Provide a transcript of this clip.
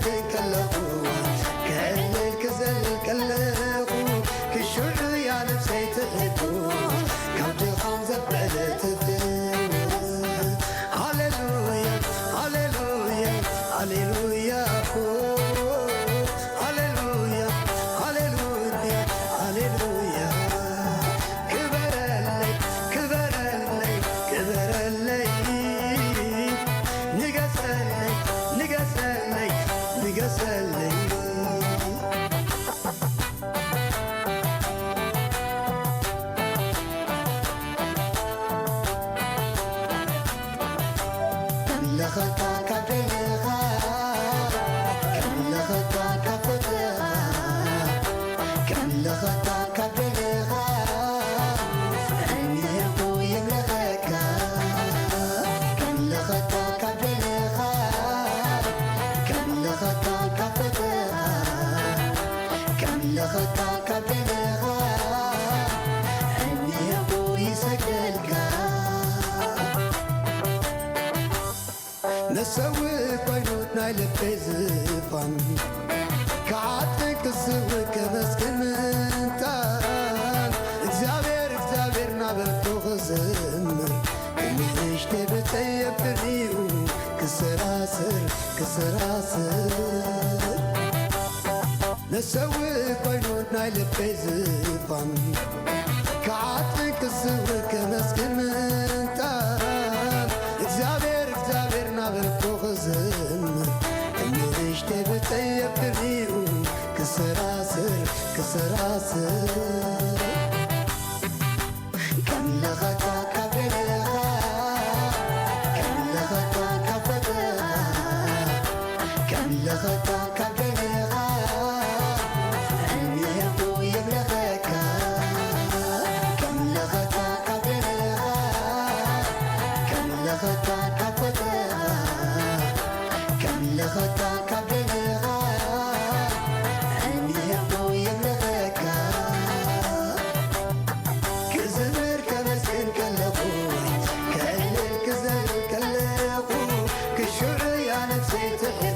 ከለኹ፣ ክዕልል ክዘልል ከለኹ፣ ክሹዕ እያ ነፍሰይ ትሕጎስ፣ ካብ ድኻም ዘበለ ትፍውስ። ሃሌሉያ፣ ሃሌሉያ፣ ሃሌሉያ፣ ሃሌሉያ፣ ሃሌሉያ፣ ሃሌሉያ። ክበረለይ፣ ክበረለይ፣ ክበረለይ፣ ንገሰለይ፣ ንገሰለይ፣ ንገሰለይ። ከምለኸታ ካብ ደለኻ፣ ከምለኸታ ካብ ፈተኻ፣ ከምለኸታ ካብ ደለኻ፣ እንሄኩ የምለኸካ። ከምለኸታ ካብ ደለኻ፣ ከምለኸታ ካብ ፈተኻ፣ ከምለኸታ ካብ ደለኻ፣ እንሄኩ ይሰግደልካ። መሰውእ ኮይኑ ናይ ልበይ ዝፋን፣ ክዓጥን ክስውእ ከመስግን ምእንታን፣ እግዚኣብሔር እግዚኣብሔር እናበልኩ ክዝምር፣ ንእሽተይ ብተይ ኣብ ቅድሚኡ ክሰራስር ክሰራስር። መሰውእ ኮይኑ ናይ ልበይ ዝፋን፣ ክዓጥን ክስውእ ከመስግን ምእንታን፣ እግዚኣብሔር እግዚኣብሔር እናበልኩ ክዝምር፣ ንእሽተይ ብተይ ኣብ ቅድሚኡ ክሰራስር ክሰራስር። ከምለኸታ ካብ ደለኻ፣ ከምለኸታ ካብ ፈተኻ፣ ከምለኸታ ካብ ደለኻ፣ እንሄኩ የምለኸካ። ከምለኸታ ካብ ደለኻ፣ ከምለኸታ ካብ ፈተኻ፣ ከምለኸታ ካብ ደለኻ፣ እንሄኩ የምለኸካ። ክዝምር ከመስግን ከለኹ፣ ክዕልል ክዘልል ከለኹ፣ ክሹዕ እያ ነፍሰይ ትሕት